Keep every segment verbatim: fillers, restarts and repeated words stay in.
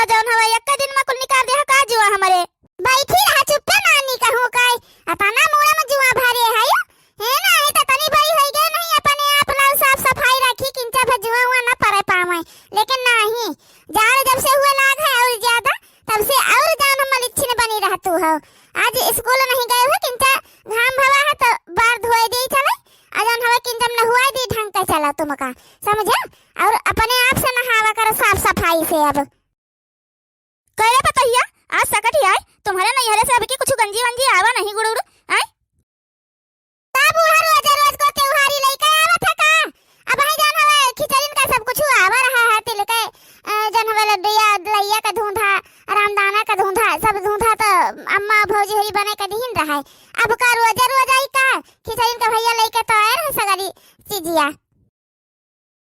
जौन हवा एक्के दिन मा कुल निकाल देहा का जुआ हमरे? बैठी रहा चुप्पे नानी कहूँ काई, अतना मुड़ा मा जुआ भरे है यो। हे नाही त तनी बड़ी होई गए नहीं, अपने आप लाओ साफ सफाई रखी, किंचा भर जुआ हुआ ना परे पावे। लेकिन नाही, जाड़ जब से हुए लाग है और ज्यादा, तब से और जान हम मलिच्छिन बनी रहतू हो। आज स्कूल नहीं गए हो, किंचा घाम भवा है तो बार धोए दे चले, आ जौन हवे किंचा नहुआ दी ढंग के चला तुमका, समझे? और अपने आप से नहावा करो साफ सफाई से। अब करे पतोहिया, आज सकट ही आए, तुम्हरे नैहरे से अबकी कुछ गंजी वंजी आवा नहीं गुड़ उड़, आए? का बूढ़ा रोज रोज को त्योहारी लइके आवत है का? अब है जौन हवे खिचड़िन का सब कुछ आवा रहा है, तिल के, अ, जौन हवे लड्डुया, लइया का धूंधा, रामदाना का धूंधा, सब धूंधा तो अम्मा भौजी होरी बने के दीन रहे। अब का रोज रोज आई का? खिचड़िन का भैया लइके तो आए रहे सगरी चीजिया।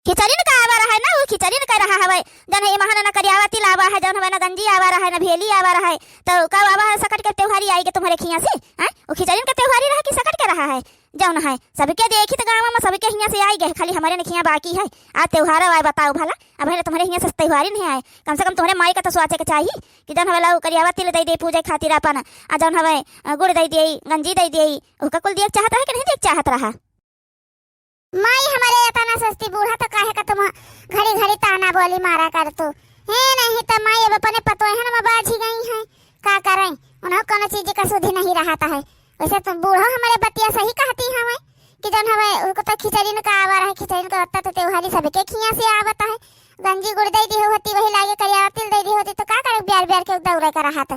खिचड़िन का आवा रहा है ना, वो खिचड़िन का रहा हवे। जौन है इमहन न करियावा तिल आवा है, जौन हवे न गंजी आवा रहा है, न भेली आवा रहा है, तो का आवा है सकट के त्योहारी आई के तुम्हरे खिया से? हैं? वो खिचड़िन के त्योहारी रहा कि सकट के रहा है? जौन है सबके देखी तो गाँव मा सबके हिया से आई गए, खाली हमरे न खिया बाकी है। आ त्योहार आए बताओ भला, अब है तुम्हरे हिया से त्योहारी नहीं आए, कम से कम तुम्हरे माई का तो सोचे के चाही कि जौन हवे लाओ करियावा तिल दे दे पूजे खातिर अपन, आ जौन हवे, अ, गुड़ दे दे, गंजी दे दे, ओका कुल दिए के चाहत रहा कि नहीं दिए के चाहत रहा? माई हमरे एतना सस्ती बूढ़ा तो काहे का तुम घड़ी घड़ी ताना बोली मारा करतू? हे नहीं तो माई अब अपने पतोहन मा बाझी गई है, का करें? उन्हों कोनो चीज का सुधी नहीं रहत है। वैसे तो बूढ़ो हमरे बतिया सही कहती हवे कि जौन हवे उनको तो खिचड़िन का आवा रहे, खिचड़िन का उत्ता तो त्योहारी सबके खिया से आवत है। गंजी गुड़ दे दी होती, वही लागे करिया तिल दे दी होती तो का करे, ब्यार ब्यार के दौड़े का रहत।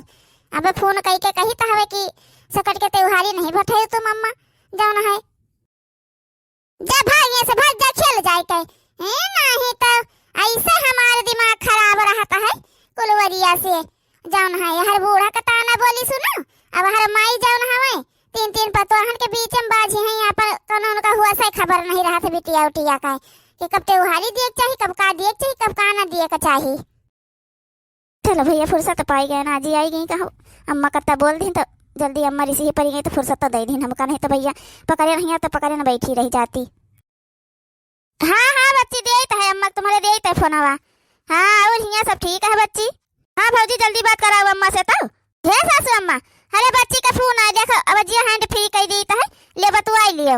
अब फोन कई के कही तो हवे कि सकट के त्योहारी नहीं बठाई तुम अम्मा, जौन है जा भाग, यहाँ से भाग जा, खेल जाए के। ए, नहीं तो ऐसे हमार दिमाग खराब रहत है कुलवरिया से। जौन है हर बूढ़ा का ताना बोली सुनो, अब हर माई जौन हवे तीन तीन पतोहन के बीच में बाझी है, यहाँ पर कोनो उनका हुआ से खबर नहीं रहत बिटिया उटिया का कि कब त्योहारी दिए के चाही, कब का दिए के चाही, कब का ना दिए के चाही। चलो भैया, फुर्सत पाई गए ना, जी आई गई कहो। अम्मा कत्ता बोल दी तो जल्दी अम्मा रिसी ही पड़ी गई तो फुर्सत तो दे दी हमका, नहीं तो भैया पकड़े नहीं तो पकड़े ना बैठी रह जाती। हाँ, हाँ बच्ची, देइत है अम्मा, तुम्हरे देइत है फोनवा। हाँ, और हियाँ सब ठीक है बच्ची? हाँ भौजी, जल्दी बात कराओ अम्मा से तो। हे सासू अम्मा, अरे बच्ची का फोन आए, देखो अब जिया hand free कई देइत है, ले बतुआई लियो।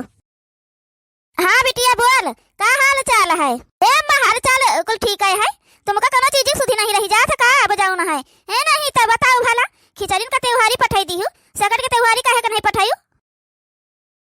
हाँ बिटिया बोल, का हाल चाल है? हे अम्मा, हाल चाल कुल ठीक है, है? तुमका कोनो चीज सुधी नहीं रही जात का? अब जौन है, हे नहीं तो बताओ भला, खिचड़िन का त्योहारी पठाई दीहू, सकट के त्योहारी काहे के नहीं पठायू?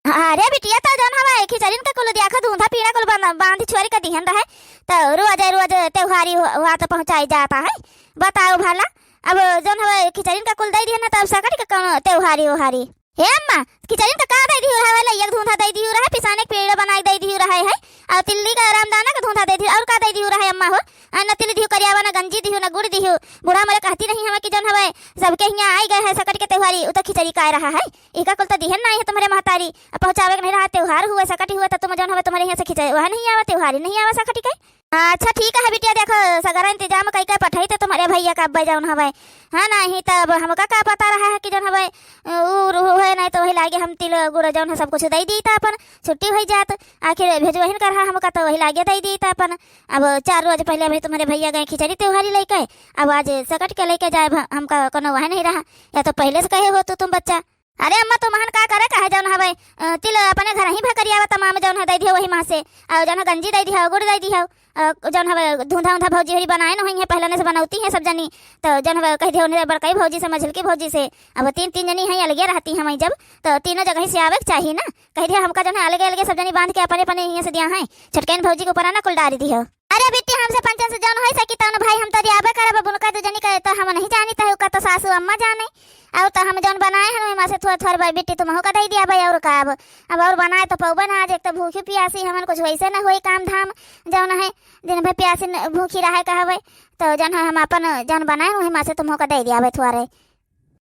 अरे बिटिया, तो जौन हवा खिचड़िन का कुल दिया खा धूंधा पीड़ा कुल बांध, बांध छोरी का दिहन रहे, तो रोज रोज त्योहारी हुआ, हुआ तो पहुँचाई जाता है। बताओ भला, अब जौन हवा खिचड़िन का कुल दे दिहन ना, तो अब सकट के कोनो त्योहारी उहारी? हे अम्मा, खिचड़िन का का दे दिहू रहे, वाला एक धूंधा दे दिहू रहे, पिसाने के पेड़ा बनाए दे दिहू रहे है, और तिल्ली का रामदाना का धूंधा दे दिहू, और का दे दिहू रहे अम्मा हो? आ, न तिल दिहू करियावा, न गंजी दिहू, न गुड़ दिहू। बूढ़ा मरे कहती रही हमें कि जौन हवे सबके हियाँ आई गए है सकट के त्योहारी, उ तो खिचड़ी काय रहा है, इका कुल तो दिहन नहीं है तुम्हरे महतारी। अब पहुँचावे के नहीं रहा, त्योहार हुए, सकट हुए, तो तुम जौन हवे तुम्हरे हियाँ से खिचड़ी, वह नहीं आवा, त्योहारी नहीं आवा सकट के। अच्छा ठीक है बिटिया, देखो सगरा इंतजाम कई के पठाई तो तुम्हरे भैया का अब्बे जौन हवे। हाँ, नहीं तो अब हमका का पता रहा है कि जौन हवे उ, उ है, नहीं तो वही लागे हम तिल गुड़ जौन है सब कुछ दे दी तो अपन छुट्टी हो जात। आखिर भेजवहिन कर रहा हमका तो वही लागे दे दी तो अपन। अब चार रोज पहले अभी तुम्हरे भैया गए खिचड़ी त्योहारी लेके, अब आज सकट के लेके जाए भ-, हमका कोनो वह नहीं रहा, या तो पहले से कहे हो तो तुम बच्चा। अरे अम्मा, तुमहन का करे, काहे जौन हवे, अ, तिल अपने घर ही भकरियावा तमाम जौन है दे दियो वही माँ से, और जौन है गंजी दे दियो, गुड़ दे दियो, अ, जौन हवे धुंधा उंधा भौजी होरी बनाए न होई है, पहले से बनौती है सब जनी, तो जौन हवे कह दियो उन्हें बड़कई भौजी से, मझलकी भौजी से, अब तीन तीन जनी हैं अलगे रहती हैं वहीं जब, तो तीनों जगह से आवे के चाही ना, कह दियो हमका जौन है अलगे अलगे सब जनी बांध के अपने अपने यहाँ से दिया है, छोटकैन भौजी के ऊपर ना कुल डारी दियो। अरे बिट्टी, हमसे पंचन से जौन होई सकी तौन भाई हम तो दियाबे करब, अब उनका दू जनी करे तो हम नहीं जानी, तहे उका तो सासू अम्मा जाने। और तो हम जौन बनाए हन, ओहिमा से थोड़ थोड़ बा-, बिट्टी तुमहू का दे दियाबे, और का अब, अब और बनाए तो पौबे ना, आज एक तो भूखी प्यासी हमन कुछ वैसे न होई काम धाम, जौन है दिन भर प्यासी न-, भूखी रहे कहबे, तो जौन है हम अपन जौन बनाए ओहिमा से तुमहू का दे दियाबे थोड़े।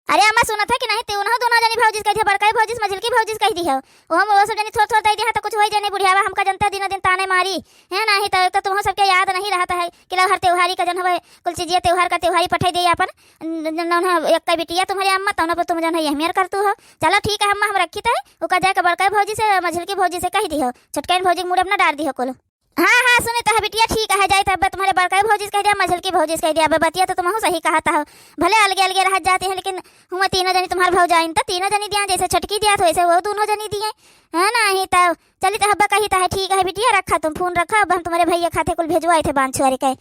अरे अम्मा, सुनत है कि नहीं? ते उन्हों दोनों जनी भौजी कह दिया, बड़काई भौजी से, मझिलकी भौजी से कह दिया। वो हम वो सब जनी थोड़ थोड़ दे दिया, तो कुछ होई जाने बुढ़ियावा, हमका जनता दिनों दिन ताने मारी। है नहीं तो, तो तुमहू सबके याद नहीं रहता है कि लो हर त्योहारी का जौन हवे, कुल चीजिया त्योहार का त्योहारी पठाई दे अपन। न-, न-, न-, न-, एक का बिटिया तुम्हरे अम्मा, तौन पर तुम जौन है यह मेर करतू हो। चलो ठीक है अम्मा, हम रखी तो है, ओका जाके बड़काई भौजी से, मझिलकी भौजी से कह दियो, छोटकाइन भौजी के मुड़े अपना डार दियो कुल। हाँ, हाँ, सुने तो है बिटिया, ठीक है, जाए तो अब तुम्हारे बड़का भौजी से कह दिया, मझलकी भौजी से कह दिया, अब बतिया तो तुमहू सही कहत हो, भले अलगे अलगे रहत जाती हैं, लेकिन हुआ तीनों जनी तुम्हार भौजाइन तो तीनों जनी दिया, जैसे छोटकी दिया तो वैसे वो दोनों जनी दिए, है ना? ही तो चली तो हब्बा कही तो है, ठीक है बिटिया, रखा तुम फोन रखा, अब हम तुम्हारे भैया खाते कुल भेजवाए थे बांध छुआरे के।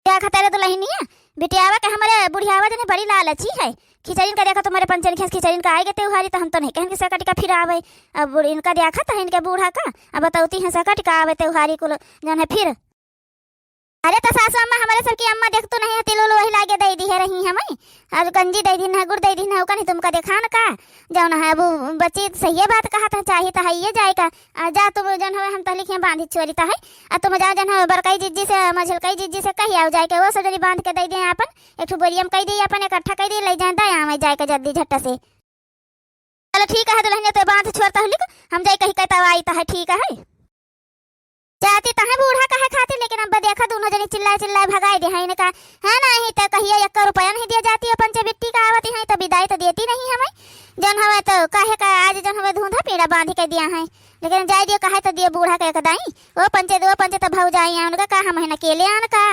क्या खतरे दुल्हनिया, बिटियावा के हमारे बुढ़ियावा जने बड़ी लालची है। खिचड़िन का देखा तुम्हारे पंचन खेस खिचड़िन का आएगे त्योहारी तो हम तो नहीं कहन कि सकट का फिर आवे। अब बुढ़-, इनका देखा तो है इनके बूढ़ा का, अब बतौती हैं सकट का आवे त्योहारी कुल जन है फिर। अरे तो सासू अम्मा हमारे सबकी अम्मा देख तो नहीं है, तिल उल वही लागे दे दी है रही हमें, और गंजी दे दी ना, गुड़ दे दी ना, ओका नहीं तुमका देखान का, जौन है अब बच्ची सही बात कहा था, चाही तो है ये जाए का। आ, जा तुम जन हवे हम तहली खिया बांधी छोरी ता है। आ तुम जा जन हवे बड़कई जिज्जी से, मझलकई जिज्जी से कही आओ जाए के, वो सब जनी बांध के दे दे अपन, एक ठो बोरिया में कह दे अपन, इकट्ठा कह दे, ले जाए, दे आवे जाए के जल्दी झट से। चलो ठीक है दुल्हनिया, तो बांध छोर तहली को, हम जाए कही कहता आई ता है, ठीक है। जाती तो है बूढ़ा कहे खातिर, लेकिन अब देखा दोनों जनी चिल्लाए चिल्लाए भगाए दे हैं इनका, है ना? ही तो कहिए एक रुपया नहीं दिया जाती, अपन से बिट्टी का आवती है तो विदाई तो देती नहीं हमें, जन हवे तो कहे का आज जन हवे धुंधा पीड़ा बांध के दिया है। लेकिन जाए दियो, कहे तो दियो बूढ़ा के एक दाई, वो पंचे, दो पंचे तो भौजाई हैं, उनका का हम है ना अकेले आन का?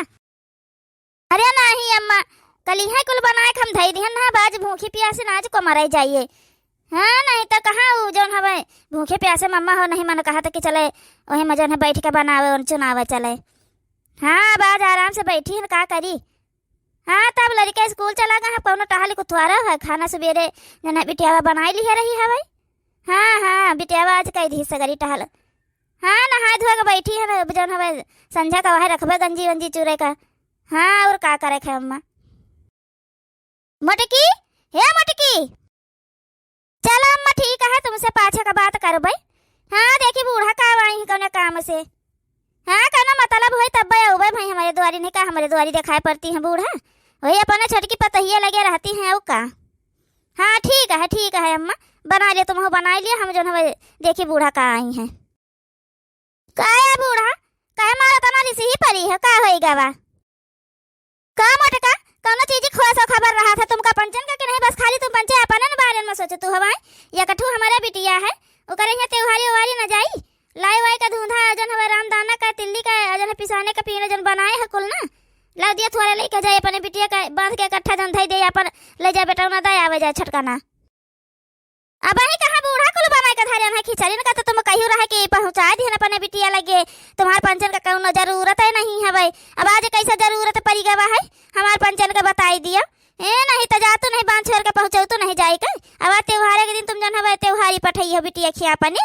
अरे नहीं अम्मा, कल इहे कुल बनाए के हम धई दिहन ना, अब आज भूखी प्यासे ना आज को मरे जाइए। हाँ, नहीं तो कहाँ उ जौन हवे भूखे प्यासे मम्मा हो, नहीं मन कहा था कि चले वही में जौन है बैठ के बनावे और चुनावे चले। हाँ, अब आज आराम से बैठी हन, का करी। हाँ, तब लड़के स्कूल चला गए हैं, कौनो टहल कुतवारा है, खाना सुबेरे जन है बिटियावा बनाई लिहे रही हवे। हाँ, हाँ, बिटियावा आज कई दी सगरी टहल। हाँ, नहाए धोए के बैठी है ना, जौन हवे संझा का वहे रखबे गंजी वंजी चूरे का। हाँ, और का करे खे अम्मा? मोटकी, हे मोटकी, चलो अम्मा, ठीक है, तुमसे पाछे का बात करबै। हाँ, देखी बूढ़ा का आई है कौने काम से। हाँ, कौनो मतलब होई तब अउबै भाई हमरे दुआरी, नहीं का हमरे दुआरी देखाई पड़ती है बूढ़ा। वही अपने छोटकी पतोहिया लगे रहती हैं, और का। हाँ, ठीक है, ठीक है अम्मा, बना लियो, तुमहू बना लियो, हम जौन हवे देखी बूढ़ा का आई हैं। का है बूढ़ा, काहे मारा तना रिसी ही परी है, का होई गवा? का मोटका, कौनो चीज खोआ सो खबर रहा था तुमका पंचन का कि नहीं? बस खाली तुम पंचे अपने न बारे में सोचतू हवाई। या कठू हमारे बिटिया है, ओकरे यहाँ त्योहारी ओहारी न जाई, लाई वाई का धुंधा जौन हवे रामदाना का, तिल्ली का, जौन है पिसाने का पीने जौन बनाए है कुल ना, ला दिया थोड़े लेके जाए अपने बिटिया का बांध के इकट्ठा जौन धई दे अपन, ले जाए बेटा, उन्हें दे आवे जाए छटकाना। अब ही कहाँ बूढ़ा कुल बनाए के धरे हैं खिचड़िन का, तो तुम कहियो रहे कि पहुँचा दिहन अपने बिटिया लगे, तुम्हार पंचन का कौनो जरूरत है नहीं हवे। अब आज कैसा जरूरत पड़ी गवा है हमार पंचन का, बताई दिया। ए नहीं तो जातू नहीं बांध छोर के पहुँचौतू नहीं जाए के। अब आज त्योहारे के दिन तुम जौन हवे त्योहारी पठई हो बिटिया खिया अपने।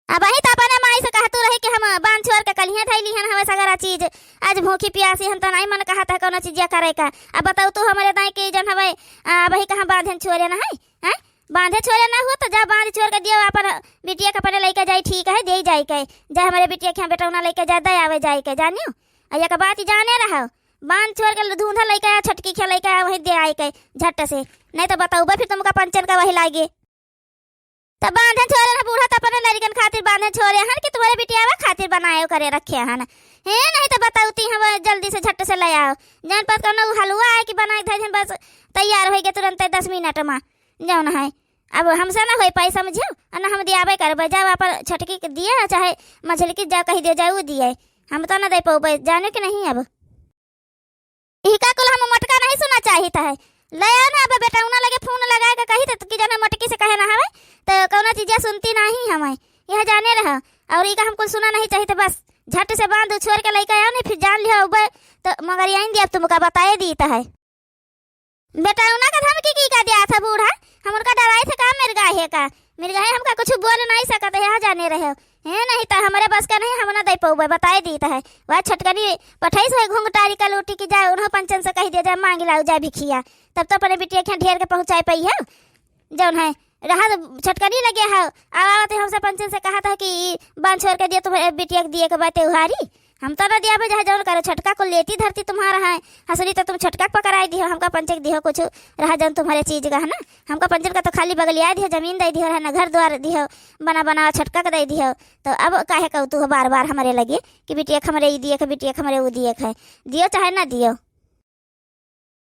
अब ही तो अपने माई से कहतू रही कि हम बांध छोर के कलिया धैली हन हवे सगरा चीज। आज भूखी प्यासी हम तो नहीं मन कहत है कौनो चीजिया करे का। अब बताऊ तू हमरे दाई के जौन हवे, आ, अब ही कहाँ बांधन छोरे न है, हैं? बांधे छोरे ना हुआ तो जा बांध छोर के दियो अपन बिटिया के अपने लइके जाई, ठीक है, दे जाई के। जा हमरे बिटिया के यहाँ बेटौना लइके जा, दे आवे जाई के, जानियो। आ एक बात ही जाने रहो, बांध छोर के धुंधा लइके आ, छोटकी के लइके आ, वही दे आई के झट से। नहीं तो बताऊबे फिर तुमका पंचन का वही लागे। तो बांधे छोरे ना बूढ़ा, तो अपने लड़कन खातिर बांधे छोरे हन कि तुम्हारे बिटियावा खातिर बनाए करे रखे हन। हे नहीं तो बताउती हम जल्दी से झट से ले आओ। जान पर कौनो हलवा आए कि बनाए धरे हन, बस तैयार होई गए तुरंत दस मिनट में। जौन है, अब हमसे ना होई पाई, समझियो, और ना हम दियाबे करबे। जाओ अपन छोटकी के दिए, चाहे मझलकी जा कही दियो, जाओ उ दिए, हम तो ना दे पौबे, जानो कि नहीं। अब इका कुल हम मोटका नहीं सुना चाहित है। ले आओ ना, अब बेटौना लगे फोन लगाए के कही तो कि जौन मोटकी से कहे ना हवे, तो कौनो चीजिया सुनती नहीं हमें, यह जाने रह। और इका हम कुल सुना नहीं चाहित, बस झट से बांध छोर के लइके आओ नहीं, फिर जान लियो उबे तो मगर यहीं दिया तुमका बताए दीत है। बेटौना का धमकी की का दिया था बूढ़ा? हम उनका डराई थे का, मिर्गा है का? मिर्गा है, हमका कुछ बोल नहीं सकत है, यहाँ जाने रहे। हैं, नहीं तो हमरे बस का नहीं, हम ना दे पौबे, बताए दीत है। वह छोटकनी पठाई से घुंघटारी का लूटी की जाए, उन्हों पंचन से कही दिया जाए, मांग लाओ जाए भिखिया, तब तो अपने बिटिया के ढेर के पहुँचाए पाई है। जौन है, रहा तो छोटकनी लगे है, अब आवत है हमसे पंचन से कहा था कि ई बांध छोर के दियो, तुम्हारे बिटिया के दिए के बात त्योहारी। हम तो ना दिया बे, चाहे जौन करो, छोटका को लेती धरती तुम्हारा है, हंसुली तो तुम छोटका के पकड़ाई दिहो, हमका पंचे के दिहो कुछ, रहा जौन तुम्हारे चीज का है ना, हमका पंचन का तो खाली बगलिया दिहो, जमीन दे दिहो, रहा ना घर द्वार दिहो, बना बनावा छोटका के दे दिहो। तो अब काहे कहू तू बार बार हमरे लगे कि बिटिया के हमरे ई दिए के, बिटिया के हमरे ऊ दिए के है, दियो चाहे ना दियो।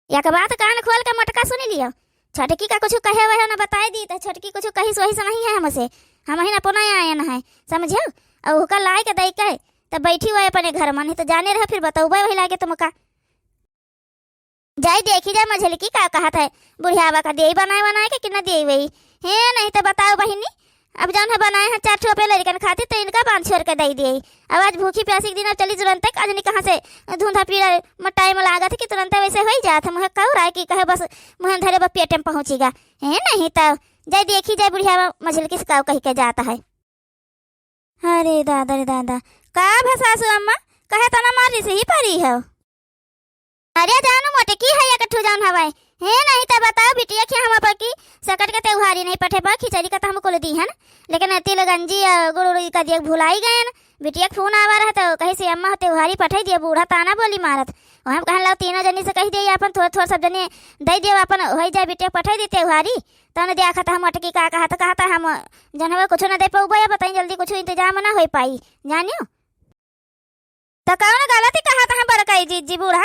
एक बात कान खोल के मोटका सुन लियो, छोटकी का कुछ कहे वहे ना बताए दी, तो छोटकी कुछ कही सोही से नहीं है हमसे, हम ही ना पुना आयन है, समझियो। अउ ओका लाइके दइके, तब बैठी हुआ अपने घर मा, नहीं तो जाने रहे, फिर बतउबे वही लागे तुमका। जाई देखी जाए मझलकी का कहत है, बुढ़ियावा का देई बनाए बनाए के कि ना देई वही। हे नहीं तो बताओ बहिनी, अब जौन है बनाए हैं चार ठो पे लड़कन खातिर, तो इनका बांध छोड़ के दई देई। अब आज भूखी प्यासी के दिन, अब चली तुरंते, आज नहीं कहाँ से धुंधा पीड़ा म टाइम लागत है कि तुरंते वैसे होई जात है। मुहे कहू रहा है कि कहे बस मुहे धरे बस पेटे में पहुँचेगा। हे नहीं तो जाई देखी जाए बुढ़ियावा मझलकी से का कही के जात है। अरे दादा रे दादा, का भा सासू अम्मा, कहे तना मार रिसही परी हो। अरे जानू मोटकी है एक ठो जौन हवै, हे नहीं त बताओ बिटिया के हम अपन की सकट के तेउहारी नहीं पठे पाओ, खिचड़ी का त हम कुल दीहन, लेकिन तिल गंजी अ गुड़ उड़ का दिया भुलाई गयन। बिटिया के फोन आवा रहा तो कही से अम्मा तेउहारी पठे दिया, बूढ़ा ताना बोली मारत। हम कहन ला तीनों जनी से कही दिया अपन थोड़ थोड़ सब जने दे दिया, अपन होई जाए बिटिया पठे दी तेउहारी। तौन देखत हम अटकी का कहत, कहत हम जौन हवे कुछो न दे पउबे, बताई जल्दी कुछो इंतजाम न होई पाई, जानियो। त कौन गलती कहत हम बड़काई जिज्जी बूढ़ा,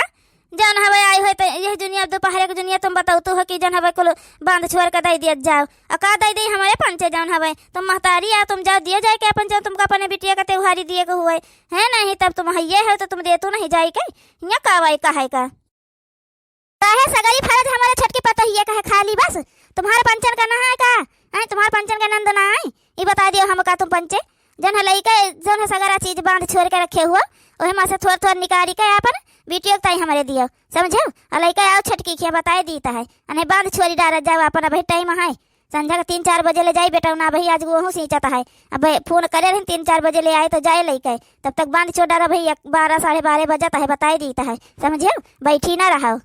जौन हवे आई होई त यह दुनिया दोपहर के दुनिया तुम बताओ तू हो कि जौन हवे कुल बांध छोड़ के दे दिया जाओ। आ का दे दे हमरे पंचे जौन हवे, तुम महतारी आ, तुम जाओ दियो जाए के अपन जौन तुमका अपने बिटिया का तेउहारी दिए के हुए। है नहीं तब तुम हइये हो तो तुम देतू नहीं जाए के, हियाँ का वाई का है का? काहे सगरी फरज हमरे छोटकी पतोहिए का है खाली बस? तुम्हार पंचन का ना है का? आय, तुम्हार पंचन का नंद ना है? ई बता दियो हमका तुम पंचे। जौन है लइका, जौन है सगरा चीज बांध छोड़ के रखे हुआ, ओहे मा से थोड़ थोड़ निकाली के आपन बिटियो के ताई हमरे दियो, समझो? आ लइका आओ छोटकी खिया बताए दीत है, अने बांध छोड़ी डारत जाओ आपन, अबही टाइम है। संझा के तीन चार बजे ले जाई बेटौना, अबही आज वहू सींचत है। अब फोन करे रही तीन चार बजे ले आए तो जाए लइके, तब तक बांध छोड़ डारा भई, एक, बारह, साढ़े बारह बजत है, बताए दीत है, समझियो, बैठी ना रहो।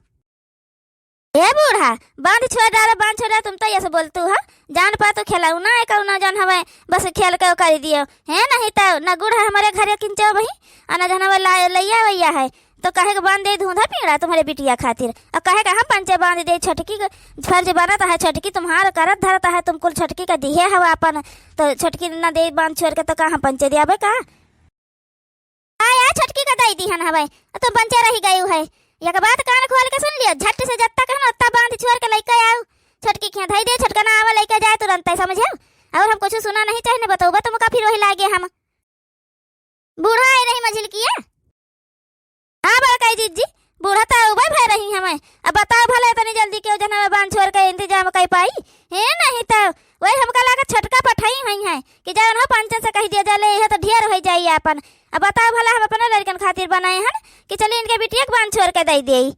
ए बूढ़ा, बांध छोड़ डारा, बांध छोड़ डारा, तुम तो ऐसे बोलतू हो, जान पा तो खिलौना है कौनो जौन हवे, बस खेल के कर दियो, है नहीं तो न गुड़ है हमरे घरे किंचो बही, आ न जौन हवे ला-, लइया वइया है, तो कहे के बांध दे धुंधा पीड़ा तुम्हरे बिटिया खातिर, आ कहे के हम पंचे बांध दे छोटकी के फर्ज बनत है, छोटकी तुम्हार करत धरत है, तुम कुल छोटकी का दिहे हवा अपन, तो छोटकी न दे बांध छोड़ के तो का हम पंचे दियाबे का? आय, आय, छोटकी का दई दिहन हवे, आ तुम पंचे रही गयू है, एक बात कान खोल के सुन लियो, झट से जत्ता कहन ओत्ता बांध छोड़ के लइके आओ, छोटकी खिया धई दे, छोटका ना आवा लइके जाए तुरंत, समझियो? और हम कुछ सुना नहीं चाहिए, न बतौबा तुमका फिर वही लागे हम। बूढ़ा आए रही मझिलकिया। हाँ, बड़काई जिज्जी, बूढ़ा तो उबे भय रही हमें। अब बताओ भले इतनी जल्दी केहू जन हमें बांध छोड़ के इंतजाम कर पाई? हे नहीं तो वही हमका लागे छोटका पठाई हुई है कि जौन हो पंचन से कह दिया जाले, यह तो ढेर हो जाई आपन। अब बताओ भला हम अपने लड़कन खातिर बनाए हन कि चलिए इनके बिटिया के बांध छोड़ के दे देई।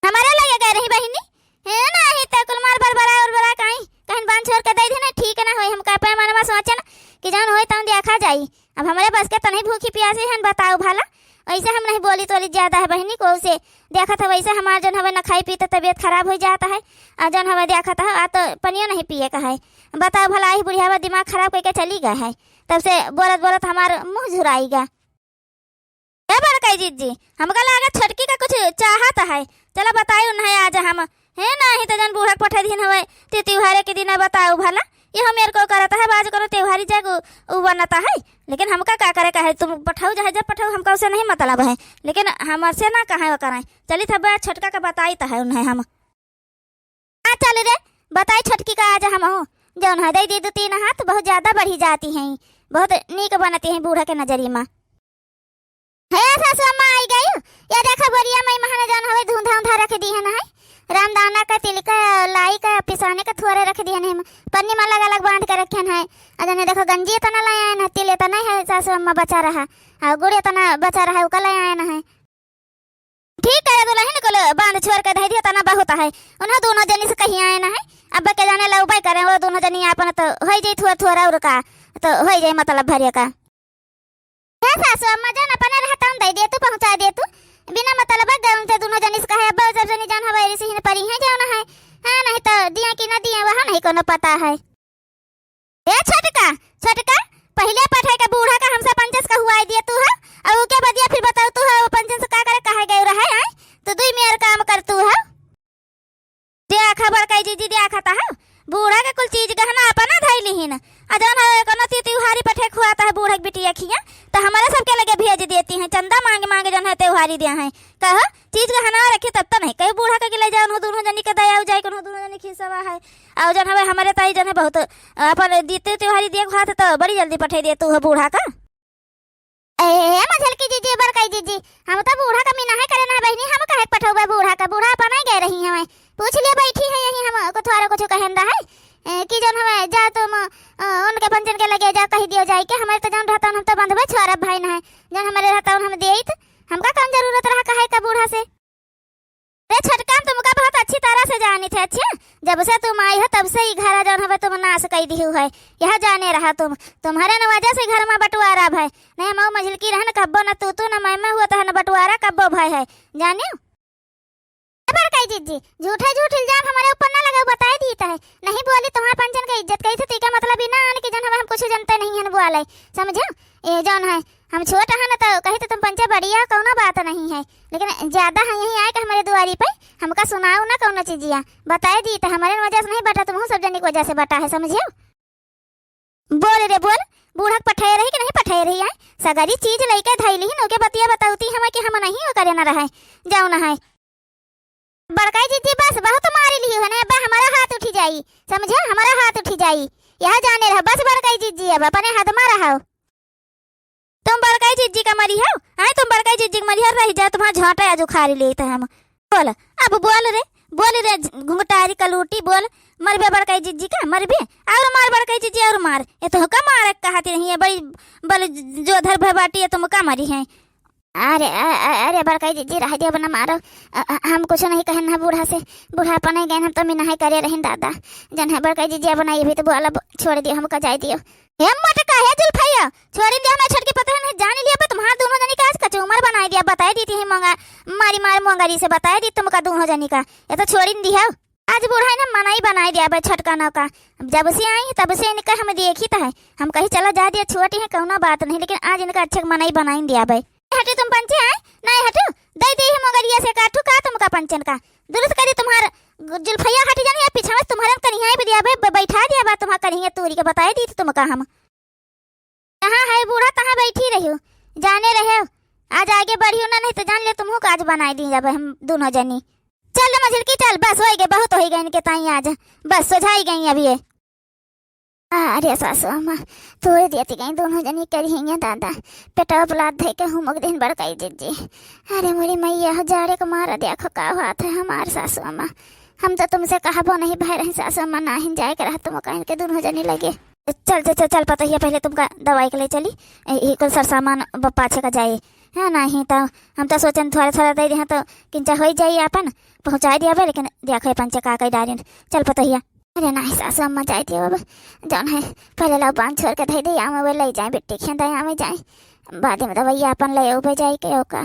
हमरे लगे गए रही बहिनी, हे नाही त कुल मार बरबरा उरबरा काई, कहीं बांध छोड़ के दे देना, ठीक ना होई। हमका अपने मन में सोचन कि जौन होई तौन देखा जाई। अब हमरे बस के तो नहीं भूखी प्यासी हन, बताओ भला। ऐसे हम नहीं बोली तोली ज्यादा है बहिनी को से, देखत है वैसे हमार जौन हवे न खाई पी तो तबीयत खराब हो जाता है। और जौन हवे देखत है आ तो पनियो नहीं पिए का है। बताओ भला, आई बुढ़िया दिमाग खराब करके चली गए है, तब से बोलत बोलत हमार मुंह झुराई गया। ए बड़काई जिज्जी, हमका लागे छोटकी का कुछ चाहत है। चला बताई उन्हें आज हम। हे नाही त जन बूढ़ा के पठाई दिन हवे, ते त्योहारे के दिन बताओ भला। ये हम मेरे को करत है, बाज करो त्योहारी जग उ बनता है। लेकिन हमका का करे का है, तुम पठाऊ चाहे जब पठाऊ, हमका उसे नहीं मतलब है। लेकिन हमर से ना कहे वो कराए। चली था बे छोटका के बताई त है उन्हें हम। आ चल रे, बताई छोटकी का आज हम हो। जौन है दे दी दो तीन हाथ, बहुत ज्यादा बढ़ी जाती हैं, बहुत नीक बनती हैं बूढ़ा के नजरी में। हे सासु अम्मा आई गई। ये देखो बोरिया में महने जौन हवे धुंधा उंधा रख दी है ना है। रामदाना का, तिल का, लाई का, पिसाने का थोड़े रख दिए हैं। पन्नी में अलग अलग बांध के रखे हैं। आ जने देखो गंजी इतना लाया है ना, तिल इतना है सासु अम्मा बचा रहा। और गुड़ इतना बचा रहा है, उका लाया है ना है। ठीक करे दुलहिन कुल बांध छोड़ के धई दियो तना बहुत है। उन्हें दोनों जनी से कही आए ना है। अब के जाने लउबे करे वो दोनों जनी आपन तो होई जाई थोड़ा थोड़ा और का। तो होई जाई मतलब भरिया का। हे सासु अम्मा जन अपने रहता दे दे तू पहुंचा दे तू। बिना मतलब गए उनसे दोनों जनी से कहे अब जब जनी जान हवे रिसी हिन परी है जाना है। हाँ नहीं तो दिया कि ना दिया वह नहीं कोनो पता है। ए छोटका, छोटका, पहिले पठाई के बूढ़ा का हमसे पंचस का हुआई दिए तू है, और उके बदिया फिर बताओ तू है वो पंचस का करे कहे गए रहे हैं, तो दुई मेर काम कर तू है। देखा बड़काई जिज्जी देखा ता है, बूढ़ा के कुल चीज गहना अपना धई लिहिन, आ जौन है कोनो ती त्योहारी पठे खुआता है बूढ़ा के बिटिया खिया, तो हमारे सबके लगे भेज देती हैं, चंदा मांगे मांगे जौन है त्योहारी दिया है। कहो, चीज का हना रखे तब तो नहीं। कहीं बूढ़ा का के ले जाओ, उन्हों दोनों जनी के दया हो जाए, उन्हों दोनों जनी खिसवा है। और जौन हवे हमरे ताई जौन है बहुत अपन दीते त्योहारी दिए खात तो बड़ी जल्दी पठे दे तू हो बूढ़ा का। ए, ए, मझलकी जीजी, बड़काई जीजी, हम तो बूढ़ा का मीना है करे ना बहिनी, हम काहे पठौबे बूढ़ा का? बूढ़ा अपन ही गए रही हमें। पूछ लिया, बैठी है यहीं, हम को थोड़ा कुछ कहन रहा है, ए, कि जौन हमें जा तुम, अ, उनके पंचन के लगे जा, कही दियो जाए के, हमारे तो जौन रहता हम तो बंधबे छोरा भाई ना है, जौन हमारे रहता हम देइत, हमका कौन जरूरत रहा कहे का बूढ़ा से? रे छोटका, हम तुमका बहुत अच्छी तरह से जानी थे। अच्छा, जब से तुम आई हो तब से ही घर जौन हवे तुम नाश कर दी है, यह जाने रहा तुम। तुम्हारे न वजह से घर में बंटवारा भय, नहीं हम मझिलकी रहन कब्बो न तू तू न मैं मैं हुआ तहन बंटवारा कब्बो भय है, जानियो? ए बड़काई जीजी, झूठे झूठ इल्जाम हमारे ऊपर ना लगाओ, बताए दी तो है। नहीं बोली तुम्हारे पंचन के इज्जत कही थे, तीका मतलब ही ना आने की जौन हमें हम कुछ जानते नहीं हैं बोले, समझो? ये जौन है, हम छोट है ना तो कही तो तुम पंचे बढ़िया, कौनो बात नहीं है, लेकिन ज्यादा है यहीं आए के हमारे दुआरी पे, हमका सुनाओ ना कौनो चीजिया, बताए दी तो हमारे वजह से नहीं बटा, तुम सब जनी की वजह से बटा है, समझियो? बोल रे बोल, बूढ़ा के पठाए रही कि नहीं पठाए रही है? सगरी चीज लइके धइली ही, नोके बतिया बताउती हमें कि हम नहीं वो करे ना रहे, जाओ ना है। बड़काई जीजी बस बहुत मारी लिही है ना, अब हमारा हाथ उठी जाई, समझे, हमारा हाथ उठी जाई, यह जाने रहो बस बड़काई जीजी, अब अपने हद में रहो। तुम बड़काई जीजी का मरी हो, आए तुम बड़काई जीजी का मरी हो, रही जा तुम्हारा झोंटा आज उखाड़ी लेते हम। बोल, अब बोल रे, बोल रे घुंघटारी कलूटी, बोल, मरबे बड़काई जीजी का, मरबे? और मार बड़काई जीजी, और मार। ये तो का मारे कहती नहीं है, बड़ी बल जोधर भय बाटी है, तुम का मरी है? अरे, अ-, अ-, अरे बड़काई जीजी, रह दिया, अब ना मारो। अ-, अ-, हम कुछ नहीं कहन है बूढ़ा से, बूढ़ा अपने गए, हम तो मिनाहे करे रहिन दादा। जन है बड़काई जीजी, अब ना ये भी तो बोला, छोड़ दियो, हमका जाए दियो। हे मोटका, हे जुल्फैया, छोड़ी दिया, हमारे छोटकी पतोहिन है, जान लिया, बस तुम्हार दोनों जनी का आज कचूमर बनाई दिया, बताई दी थी मोंगा, मारी मार मोंगरी से बताई दी तुमका दोनों जनी का, ये तो छोड़ी दिया। आज बूढ़ा है ना, मनई बनाई दिया बे छोटका नौका, जब से आई तब से इनका हम देखी तो है, हम कही चला जा दिया, छोटी है कौनो बात नहीं, लेकिन आज इनका अच्छे मनई बनाई दिया बे। हटो तुम पंचे, आए नहीं हटो, दे दे है मोंगरिया से काटू का तुमका पंचन का, दुरुस्त करी तुम्हार जुल्फैया हट जानी है, पीछा में तुम्हारे करिया भी दिया बे, ब-, बैठा दिया बा तुम्हार करिया तूरी के, बताए दी थी तुमका हम। कहाँ है बूढ़ा, कहाँ बैठी रही हो, जाने रहे हो, आज आगे बढ़ियो ना, नहीं तो जान ले तुमहू का आज बनाई दी जाबे हम दोनों जनी। चल रे मझिलकी चल, बस होई गए, बहुत होई गए इनके ताई आज, बस सोझाई गई अब ये। अरे सासू अम्मा, तोड़ देती गई दोनों जनी करिहैया दादा, पेटवा बुलात धई के हुमक दिन बड़काई जीजी। अरे मोरी मैया, जाड़े के मारा देखो का बात है हमार सासू अम्मा, हम तो तुमसे कहबो नहीं भय रही सासू अम्मा, नाहीं जाए के रहा तुम कहीं के दोनों जनी लगे। चल चल चल चल, पतोहिया पहले तुमका दवाई के ले चली, ए, ई कुल सरसामान ब-, पाछे का जाए, है नहीं तो हम तो सोचन थोड़ा थोड़ा दे दे तो किंचा हो ही जाई अपन, पहुँचाई दिया बे, लेकिन देखो ये पंचे का कई डारिन। चल पतोहिया। अरे नाही सासू अम्मा, जाए दियो अब। जौन है, पहले लाओ बांध छोड़ के धई दे, आवे वे ले जाए बिट्टी खेंदा, आवे जाए। बाद में दवाइया अपन ले आवे जाए के ओका।